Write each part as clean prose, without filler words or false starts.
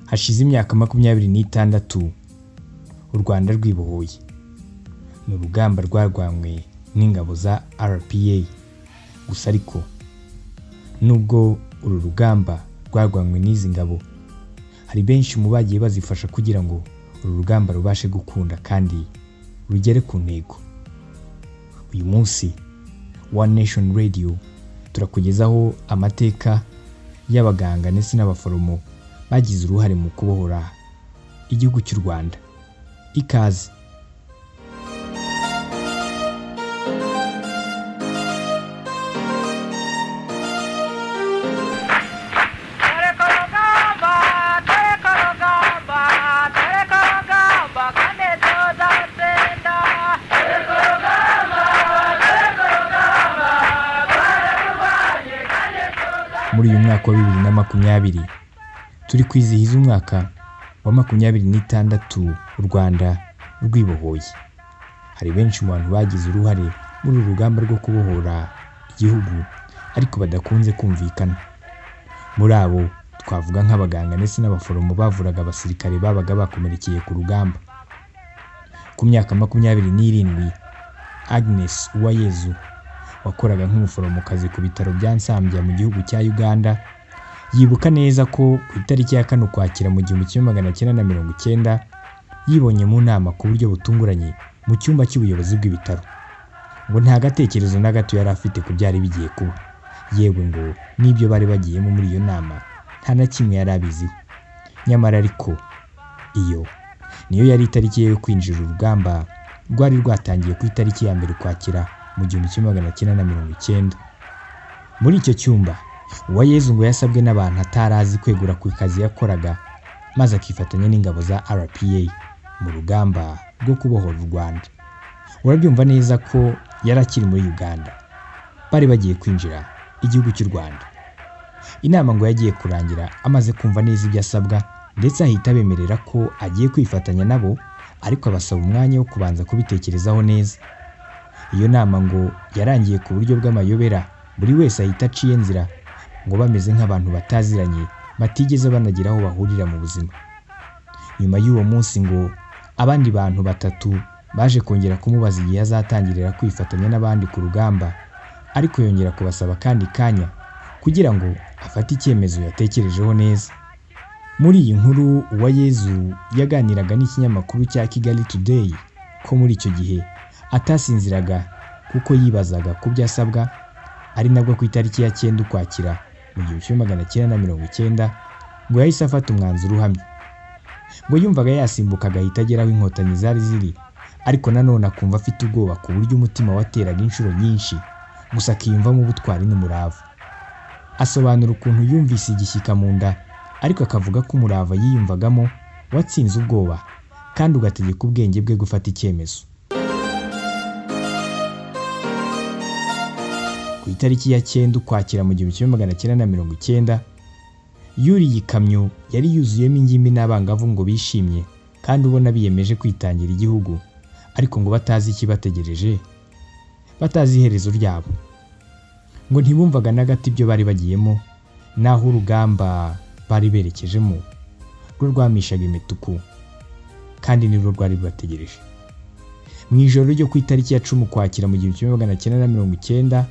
Hashize imyaka 26 u Rwanda rwibohoye. Ni urugamba rwarwanywe n'ingabo za RPA. Gusa ariko nubwo uru rugamba rwarwanywe n'izi ngabo, hari benshi mu bagiye bazifasha kugira ngo uru rugamba rubashe gukunda kandi rugere ku ntego. Uyu munsi One Nation Radio turakugezaho amateka y'abaganga ndetse n'abaforomo bagize uruhare mu kubohora igihugu cy'u Rwanda. Ikaze. Muri uyu mwaka wa 2020 turi kwizihiza umwaka wa 26 u Rwanda rwibohoye. Hari benshi mu bantu bagize uruhare muri uru rugamba rwo kubohora igihugu ariko badakunze kumvikana. Muri abo twavuga nk'abaganga ndetse n'abaforomo bavuraga abasirikare babaga bakomerekeye ku rugamba. Ku myaka 27 Agnes Uwayezu wakoraga nk'umuforomokazi ku bitaro bya Nsambya mu gihugu cya Uganda, yibuka neza ko ku itariki ya 4 Ukwakira mu 1990 yibonye mu nama ku buryo butunguranye mu cyumba cy'ubuyobozi bw'ibitaro. Ngo nta gatekerezo na gato yari afite ku byari bigiye kuba, yewe ngo n'ibyo bari bagiyemo muri iyo nama nta na kimwe yari abiziho. Nyamara ariko iyo niyo yari itariki ye yo kwinjira urugamba rwari rwatangiye ku itariki ya 1 Ukwakira mu 1990. Muri icyo cyumba Uwayezu ngo yasabwe n'abantu atarazi kwegura ku kazi yakoraga, maze akifatanya n'ingabo za RPA mu rugamba rwo kubohora u Rwanda. Urabyumva neza ko yari akiri muri Uganda, bari bagiye kwinjira igihugu cy'u Rwanda. Inama ngo yagiye kurangira amaze kumva neza ibyo asabwa, ndetse ahita abemerera ko agiye kwifatanya nabo, ariko abasaba umwanya wo kubanza kubitekerezaho neza. Iyo nama ngo yarangiye ku buryo bw'amayobera, buri wese ahita aciye inzira, ngo bameze nk'abantu bataziranye batigeze banagira aho bahurira mu buzima. Nyuma y'uwo munsi ngo abandi bantu batatu baje kongera kumubaza igihe azatangirira kwifatanya n'abandi ku rugamba, ariko yongera kubasaba kandi kanya kugira ngo afate icyemezo yatekerejeho neza. Muri iyi nkuru Uwayezu yaganiraga n'ikinyamakuru cya Kigali Today ko muri icyo gihe atasinziraga kuko yibazaga ku byo asabwa, ari nabwo ku itariki ya 9 Ukwakira mu 1990 ngo yahise afata umwanzuro uhamye. Ngo yumvaga yasimbuka agahita agera aho inkotanyi zari ziri, ariko nanone akumva afite ubwoba ku buryo umutima wateraga inshuro nyinshi, gusa akiyumvamo ubutwari n'umurava. Asobanura ukuntu yumvise igishyika mu nda, ariko akavuga ko umurava yiyumvagamo watsinze ubwoba kandi ugategeka ubwenge bwe gufata icyemezo. Ku itariki ya 9 Ukwakira mu 1990 yuriye ikamyo yari yuzuyemo ingimbi n'abangavu ngo bishimye kandi ubona biyemeje kwitangira igihugu, ariko ngo batazi ikibategereje, batazi iherezo ryabo. Ngo ntibumvaga na gato ibyo bari bagiyemo, naho urugamba bari berekejemo rwo rwamishaga imituku kandi nirwo rwari rubategereje. Mu ijoro ryo ku itariki ya 10 Ukwakira mu 1990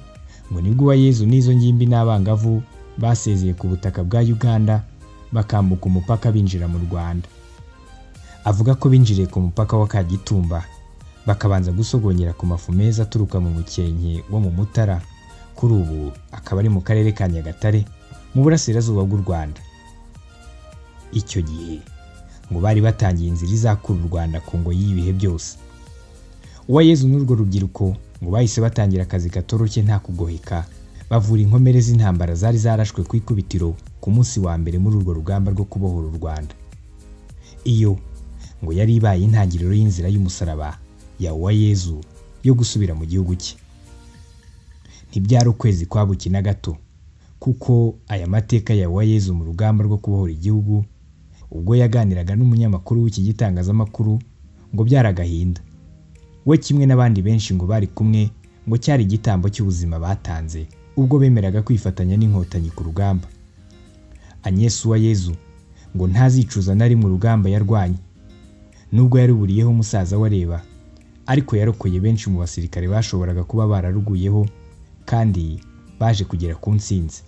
ngo nibwo Uwayezu n'izo ngimbi n'abangavu basezeye ku butaka bwa Uganda bakambuka umupaka binjira mu Rwanda. Avuga ko binjiriye ku mupaka wa Kagitumba bakabanza gusogongera ku mafu meza aturuka mu mukenke wo mu Mutara, kuri ubu akaba ari mu karere ka Nyagatare mu burasirazuba bw'u Rwanda. Icyo gihe ngo bari batangiye inzira izakura u Rwanda ku ngoyi y'ibihe byose. Uwayezu n'urwo rubyiruko ngo bahise batangira akazi katoroshye nta kugoheka, bavura inkomere z'intambara zari zarashwe ku ikubitiro ku munsi wa mbere muri urwo rugamba rwo kubohora u Rwanda. Iyo ngo yari ibaye intangiriro y'inzira y'umusaraba ya Uwayezu yo gusubira mu gihugu cye. Ntibyari ukwezi kwa buki na gato, kuko aya mateka ya Uwayezu mu rugamba rwo kubohora igihugu, ubwo yaganiraga n'umunyamakuru w'iki gitangazamakuru, ngo byari agahinda. We kimwe n'abandi benshi ngo bari kumwe, ngo cyari igitambo cy'ubuzima batanze ubwo bemeraga kwifatanya n'inkotanyi ku rugamba. Agnes Uwayezu Ngo ntazicuza na rimwe urugamba yarwanye, nubwo yaruburiyeho musaza we areba, ariko yarokoye benshi mu basirikare bashoboraga kuba bararuguyeho kandi baje kugera ku ntsinzi.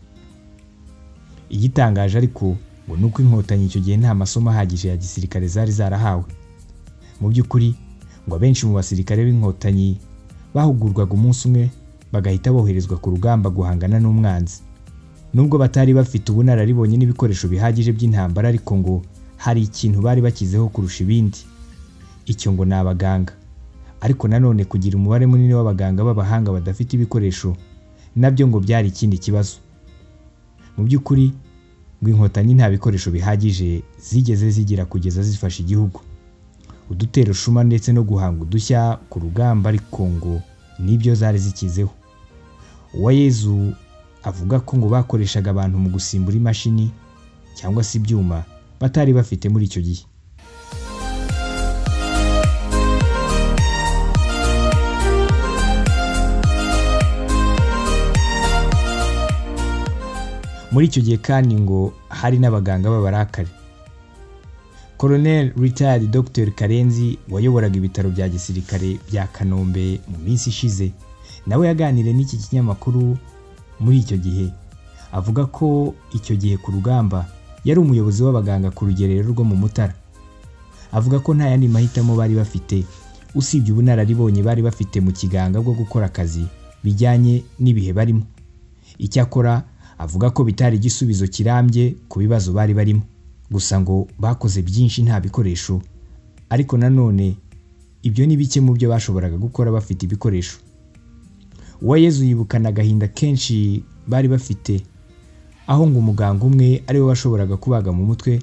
Igitangaje ariko ngo ni uko Inkotanyi icyo gihe nta masomo ahagije ya gisirikare zari zarahawe. Mu by'ukuri ngo abenshi mu basirikare b'Inkotanyi bahugurwaga umunsi umwe bagahita boherezwa ku rugamba guhangana n'umwanzi. Nubwo batari bafite ubunararibonye n'ibikoresho bihagije by'intambara, ariko ngo hari ikintu bari bakizeho kurusha ibindi. Icyo ngo ni abaganga. Ariko nanone kugira umubare munini w'abaganga b'abahanga badafite ibikoresho nabyo ngo byari ikindi kibazo. Mu by'ukuri ngo Inkotanyi nta bikoresho bihagije zigeze zigira kugeza zifashe igihugu. Udutero shuma ndetse no guhanga udushya ku rugamba ariko ngo nibyo zari zikizeho. Uwayezu avuga ko ngo bakoreshaga abantu mu gusimbura imashini cyangwa se ibyuma batari bafite muri icyo gihe. Muri icyo gihe kandi ngo hari n'abaganga b'abarakare. Colonel Retired Dr Karenzi wayoboraga ibitaro bya gisirikare bya Kanombe mu minsi ishize, nawe yaganiriye n'iki kinyamakuru muri icyo gihe, avuga ko icyo gihe ku rugamba yari umuyobozi w'abaganga ku rugerero rwo mu Mutara. Avuga ko nta yandi mahitamo bari bafite usibye ubunararibonye bari bafite mu kiganga bwo gukora akazi bijyanye n'ibihe barimo. Icyakora avuga ko bitari igisubizo kirambye ku bibazo bari barimo. Gusa ngo bakoze byinshi nta bikoresho, ariko nanone ibyo ni bike mu byo bashoboraga gukora bafite ibikoresho. Uwayezu yibukana agahinda kenshi bari bafite, aho ngo umuganga umwe ariwe washoboraga kubaga mu mutwe,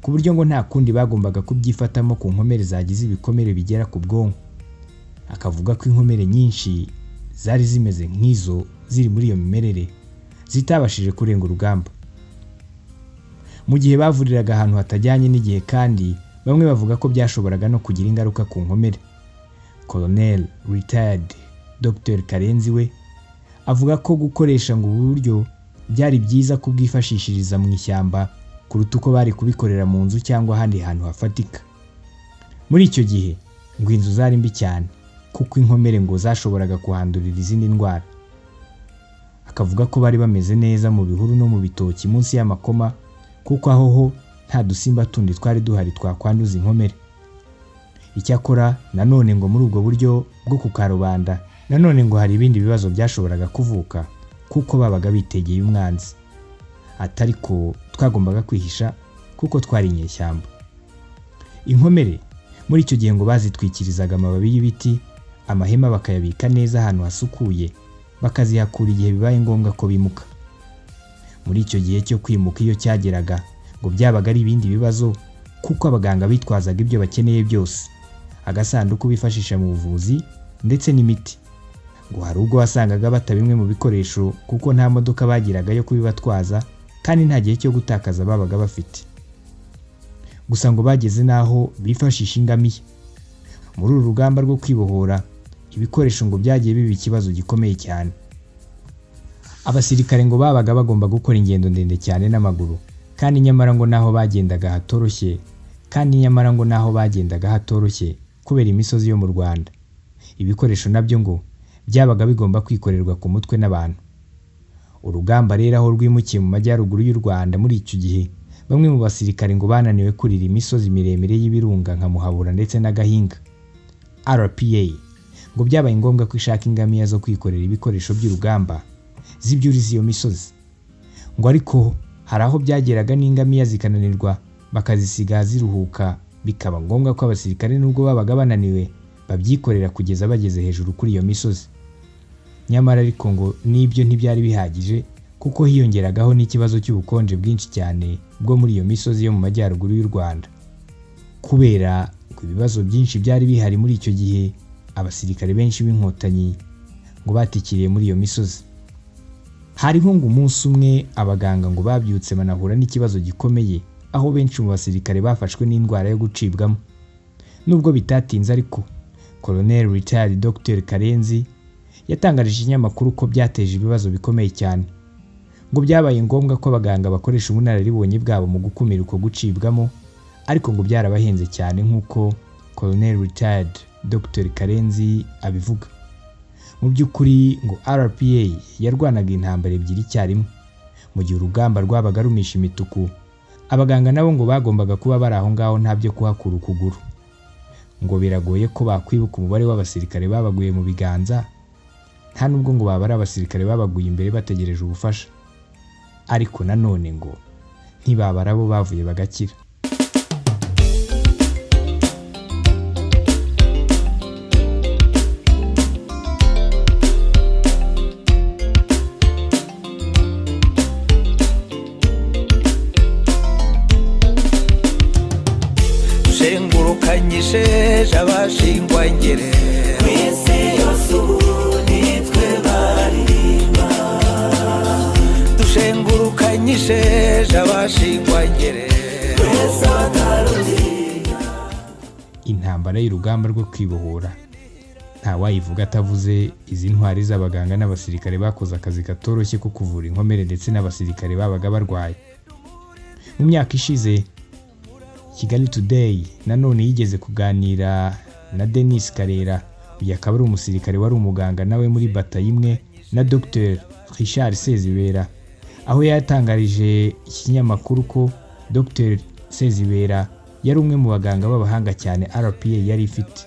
ku buryo ngo nta kundi bagombaga kubyifatamo ku nkomere zagize ibikomere bigera ku bwonko. Akavuga ko inkomere nyinshi zari zimeze nk'izo ziri muri iyo mimerere zitabashije kurenga urugamba. Mu gihe bavuriraga ahantu hatajyanye n'igihe kandi bamwe bavuga ko byashoboraga no kugira ingaruka ku nkomere. Colonel Retired Dr Karenzi we avuga ko gukoresha ngo ubu buryo byari byiza kubwifashishiriza mu ishyamba kuruta uko bari kubikorera mu nzu cyangwa ahandi hantu hafatika. Muri icyo gihe ngo inzu zari mbi cyane kuko inkomere ngo zashoboraga kuhandurira izindi ndwara. Akavuga ko bari bameze neza mu bihuru no mu bitoki munsi y'amakoma, kuko aho ho nta dusimba tundi twari duhari twakwanduza inkomere. Icyakora nanone ngo muri ubwo buryo bwo ku karubanda nanone ngo hari ibindi bibazo byashoboraga kuvuka kuko babaga bitegeye umwanzi. Atari ko twagombaga kwihisha kuko twari inyeshyamba. Inkomere muri icyo gihe ngo bazitwikirizaga amababi y'ibiti, amahema bakayabika neza ahantu hasukuye, bakazihakura igihe bibaye ngombwa ko bimuka. Muri icyo gihe cyo kwimuka iyo cyageraga ngo byabaga ari ibindi bibazo kuko abaganga bitwazaga ibyo bakeneye byose, agasanduku bifashisha mu buvuzi ndetse n'imiti. Ngo hari ubwo wasangaga bata bimwe mu bikoresho kuko nta modoka bagiraga yo kubibatwaza kandi nta gihe cyo gutakaza babaga bafite. Gusa ngo bageze n'aho bifashisha ingamiya. Muri uru rugamba rwo kwibohora, ibikoresho ngo byagiye biba ikibazo gikomeye cyane. Abasirikare ngo babaga bagomba gukora ingendo ndende cyane n'amaguru, kandi nyamara ngo naho bagendaga hatoroshye, kandi nyamara ngo naho bagendaga hatoroshye kubera imisozi yo mu Rwanda. Ibikoresho nabyo ngo byabaga bigomba kwikorerwa ku mutwe n'abantu. Urugamba rero aho rwimukiye mu majyaruguru y'u Rwanda muri icyo gihe, bamwe mu basirikare ngo bananiwe kurira imisozi miremire y'ibirunga nka Muhabura ndetse n'Agahinga. RPA ngo byabaye ngombwa ko ishaka ingamiya zo kwikorera ibikoresho by'urugamba zibyuriza iyo misozi. Ngo ariko hari aho byageraga n'ingamiya zikananirwa bakazisiga ziruhuka, bikaba ngombwa ko abasirikare nubwo babaga bananiwe babyikorera kugeza bageze hejuru kuri iyo misozi. Nyamara ariko ngo n'ibyo ntibyari bihagije kuko hiyongeragaho n'ikibazo cy'ubukonje bwinshi cyane bwo muri iyo misozi yo mu majyaruguru y'u Rwanda. Kubera ngo ibibazo byinshi byari bihari muri icyo gihe, abasirikare benshi b'Inkotanyi ngo batikiriye muri iyo misozi. Hariho ngo umunsi umwe abaganga ngo babyutse banahura n'ikibazo gikomeye, aho benshi mu basirikare bafashwe n'indwara yo gucibwamo. Nubwo bitatinze ariko, Colonel Retired Dr Karenzi yatangarije ikinyamakuru ko byateje ibibazo bikomeye cyane. Ngo byabaye ngombwa ko abaganga bakoresha ubunararibonye bwabo mu gukumira uko gucibwamo, ariko ngo byarabahenze cyane nk'uko Colonel Retired Dr Karenzi abivuga. Mu by'ukuri ngo RPA yarwanaga intambara ebyiri icyarimwe. Mu gihe urugamba rwabaga rumisha imituku, abaganga nabo ngo bagombaga kuba bari aho ngaho nta byo kuhakura ukuguru. Ngo biragoye ko bakwibuka umubare w'abasirikare babaguye mu biganza, nta nubwo ngo baba ari abasirikare babaguye imbere bategereje ubufasha. Ariko nanone ngo ntibabara abo bavuye bagakira. Dushengurukanyije abashingwangere Ku isi yose ubu nitwe baririmba. Dushengurukanyije abashingwangere. Twese abatarutinya. Intambara y'urugamba rwo kwibohora ntawayivuga atavuze izi ntwari z'abaganga n'abasirikare bakoze akazi katoroshye ko kuvura inkomere ndetse n'abasirikare babaga barwaye. Mu myaka ishize, Kigali Today nanone yigeze kuganira na Denis Karera, uyu akaba ari umusirikare wari umuganga nawe muri batayo imwe na Dr Richard Sezibera, aho yatangarije iki kinyamakuru ko Dr Sezibera yari umwe mu baganga b'abahanga cyane RPA yari ifite.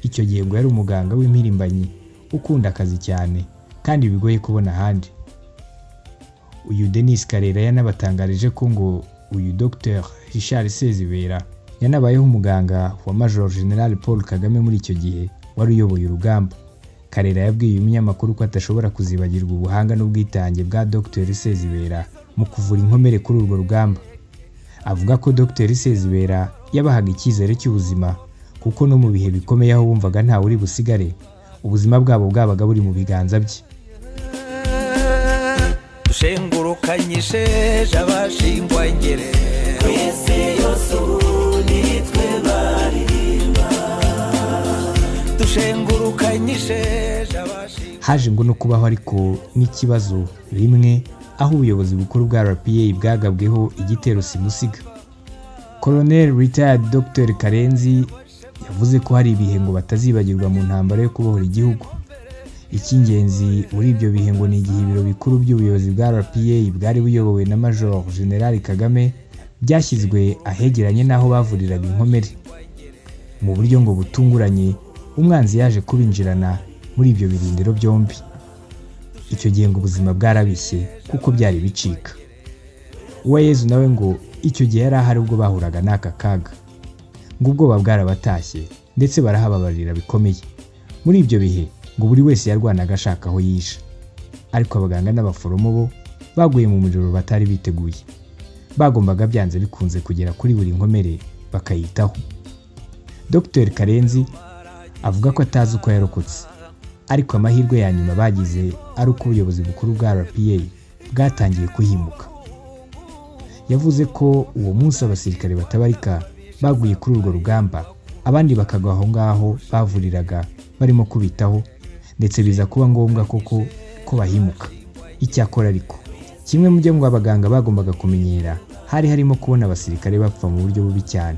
Icyo gihe ngo yari umuganga w'impirimbanyi ukunda akazi cyane kandi bigoye kubona ahandi. Uyu Denis Karera yanabatangarije ko ngo uyu Dr Richard Sezibera yanabayeho umuganga wa Major General Paul Kagame muri icyo gihe wari uyoboye urugamba. Karera yabwiye uyu munyamakuru ko atashobora kuzibagirwa ubuhanga n'ubwitange bwa Dr Sezibera mu kuvura inkomere kuri urwo rugamba. Avuga ko Dr Sezibera yabahaga icyizere cy'ubuzima, kuko no mu bihe bikomeye aho bumvaga ntawe uri busigare, ubuzima bwabo bwabaga buri mu biganza bye. Dushengurukanyije abashingwangere Ku isi yose ubu nitwe baririmba. Dushengurukanyije abashingwangere. Haje ngo no kubaho ariko n'ikibazo rimwe aho ubuyobozi bukuru bwa RPA bwagabweho igitero simusiga. Colonel Retired Dr Karenzi yavuze ko hari ibihe ngo batazibagirwa mu ntambara yo kubohora igihugu. Icy'ingenzi muri ibyo bihe ngo ni igihe ibiro bikuru by'ubuyobozi bwa RPA bwari buyobowe na Major General Kagame byashyizwe ahegeranye n'aho bavuriraga inkomere. Mu buryo ngo butunguranye, umwanzi yaje kubinjirana muri ibyo birindiro byombi. Icyo gihe ngo ubuzima bwarabishye kuko byari bicika. Uwayezu nawe ngo icyo gihe yari ahari ubwo bahuraga n'aka kaga. Ngo ubwoba bwarabatashye ndetse barahababarira bikomeye. Muri ibyo bihe ngo buri wese yarwanaga ashaka aho yisha. Ariko abaganga n'abaforomo bo baguye mu muriro batari biteguye. Bagombaga byanze bikunze kugera kuri buri nkomere bakayitaho. Dr Karenzi avuga ko atazi uko yarokotse, ariko amahirwe ya nyuma bagize ari uko ubuyobozi bukuru bwa RPA bwatangiye kuhimuka. Yavuze ko uwo munsi abasirikare batabarika baguye kuri urwo rugamba, abandi bakagwa aho ngaho bavuriraga barimo kubitaho, ndetse biza kuba ngombwa koko ko bahimuka. Icyakora ariko kimwe mu byo ngo abaganga bagombaga kumenyera hari harimo kubona abasirikare bapfa mu buryo bubi cyane.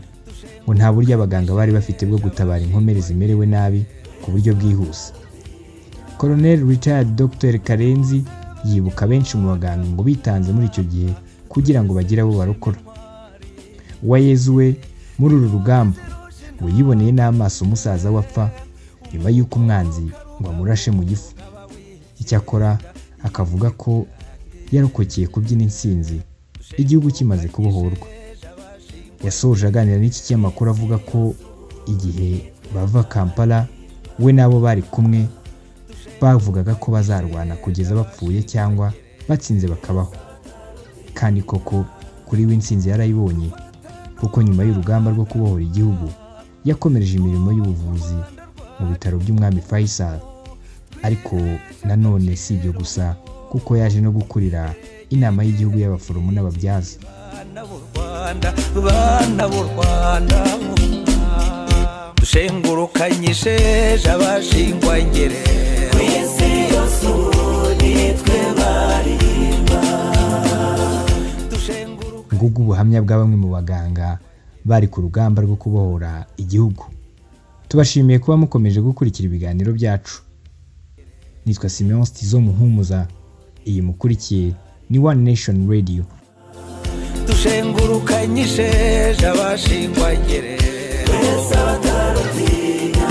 Ngo nta buryo abaganga bari bafite bwo gutabara inkomere zimerewe nabi ku buryo bwihuse. Colonel Retired Dr Karenzi yibuka benshi mu baganga ngo bitanze muri icyo gihe kugira ngo bagire abo barokora. Uwayezu we muri uru rugamba ngo yiboneye n'amaso umusaza we apfa nyuma y'uko umwanzi ngo amurashe mu gifu. Icyakora akavuga ko yarokokeye kubyina intsinzi igihugu kimaze kubohorwa. Yasoje aganira n'iki kinyamakuru avuga ko igihe bava Kampala we n'abo bari kumwe bavugaga ko bazarwana kugeza bapfuye cyangwa batsinze bakabaho. Kandi koko kuri we intsinzi yarayibonye, kuko nyuma y'urugamba rwo kubohora igihugu yakomereje imirimo y'ubuvuzi mu bitaro by'umwami Faisal. Ariko nanone si ibyo gusa, kuko yaje no gukurira inama y'igihugu y'abaforomo n'ababyaza. Bana b'u Rwanda, bana b'u Rwanda, dushengurukanyije abashingwangere. Ku isi yose ubu nitwe baririmba. Ubuhamya bwa bamwe mu baganga bari ku rugamba rwo kubohora igihugu. Tubashimiye kuba mukomeje gukurikira ibiganiro byacu. Nitwa Simeon Stizo Muhumuza. Iyi mukurikiye ni One Nation Radio. Dushengurukanyisheje abashingwagereza. Twese abatarutinya.